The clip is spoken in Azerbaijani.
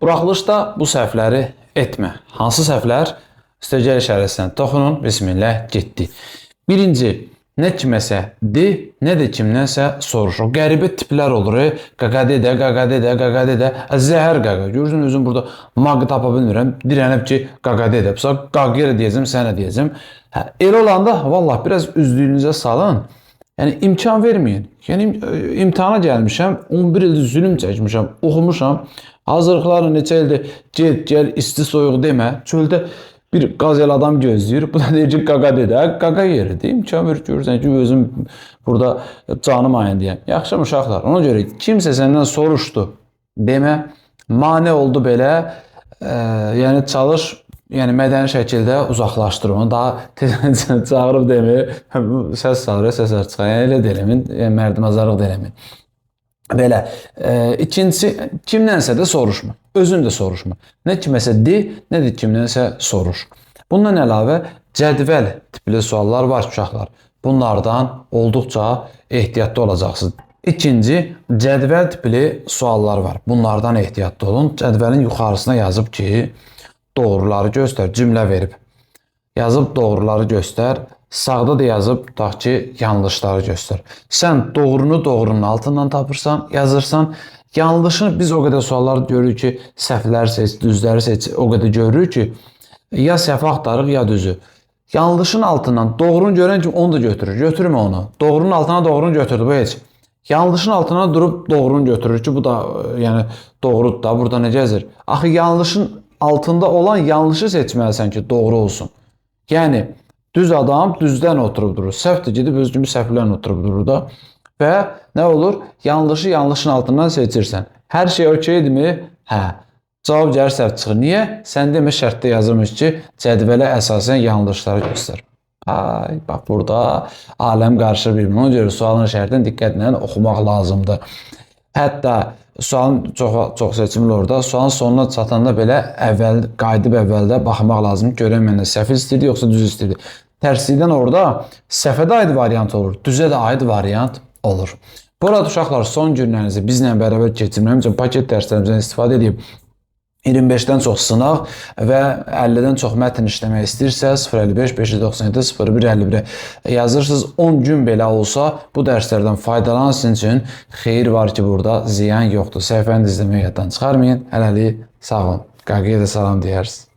Buraxılışda bu səhvləri etmə. Hansı səhvlər? Üstəgəl işarəsinə toxunun. Bismillah, getdik. Birinci, nə kiməsə de, nə də kimdənsə soruş. O qəribə tiplər olur. Qaqa dedə, qaqa dedə, qaqa dedə. Zəhər qaqa. Görürsən özüm burada maqı tapa bilmirəm. Dirənib ki, qaqa dedə. Məsələn, qaqaya deyəcəm, sənə deyəcəm. Hə, elə olanda vallah biraz üzdüyünüzə salın. Yəni imkan verməyin. Yəni imtahana gəlmişəm, 11 ildir zülm çəkmişəm, oxumuşam. Hazırlıqlarla neçə ildir get, gəl, isti soyuq demə. Çöldə bir qazel adam gözləyir. Bu da deyir ki, qaqa dedi. Qaqa yeridir. İmkan ver, görürsən ki, özüm burada canım ayın deyəm. Yaxşı uşaqlar, ona görə kimsə səndən soruşdu demə, mane oldu belə, yəni çalış, yəni mədəni şəkildə uzaqlaşdır onu. Daha tez çağırıb demir, səs salır, səslər çıxar. Yəni elə də eləmin, yəni mərdimazarlıq da eləmin. Belə, ikincisi, kimdənsə də soruşma. Özün də soruşma. Nə kiməsə de, nə də kimdənsə soruş. Bundan əlavə cədvəl tipli suallar var uşaqlar. Bunlardan olduqca ehtiyatlı olacaqsınız. İkinci, cədvəl tipli suallar var. Bunlardan ehtiyatlı olun. Cədvəlin yuxarısına yazıb ki, doğruları göstər, cümlə verib. Yazıb doğruları göstər. Sağda da yazıb, tutaq ki, yanlışları göstər. Sən doğrunu doğrunun altından tapırsan, yazırsan. Yanlışını biz o qədər suallar görürük ki, səhvləri seç, düzləri seç, o qədər görürük ki, ya səhv axtarıq, ya düzü. Yanlışın altından doğrunu görən kimi onu da götürür. Götürmə onu. Doğrunun altına doğrunu götürdü, bu heç. Yanlışın altına durub doğrunu götürür ki, bu da yəni doğrudur da, burada nə gəzir? Axı yanlışın altında olan yanlışı seçməlisən ki, doğru olsun. Yəni düz adam düzdən oturub durur. Səhv də gedib öz kimi səhvlərlə oturub durur da. Və nə olur? Yanlışı yanlışın altından seçirsən. Hər şey okeydirmi? Hə. Cavab gəlir, səhv çıxır. Niyə? Sən demə şərtdə yazılmış ki, cədvələ əsasən yanlışları göstər. Ay, bax burada aləm qarışır bir-birinə. Ona görə sualın şərtini diqqətlə oxumaq lazımdır. Hətta sualın çox seçimli orada. Sualın sonuna çatanda belə əvvəl qayıdıb əvvəldə baxmaq lazımdır. Görən məndən səhv istəyirdi yoxsa düz istəyirdi. Tərslikdən orada səhvə də aid variant olur, düzə də aid variant olur. Burada uşaqlar son günlərinizi bizlə bərabər keçirmək üçün paket dərslərimizdən istifadə edib 25-dən çox sınaq və 50-dən çox mətn işləmək istəyirsə 055 597 01 51-ə yazırsınız. 10 gün belə olsa bu dərslərdən faydalanın, sizin üçün xeyir var ki, burada ziyan yoxdur. Səhifəni izləməyi yaddan çıxarmayın. Hələlik sağ olun. Qaqaya da salam deyərsiniz.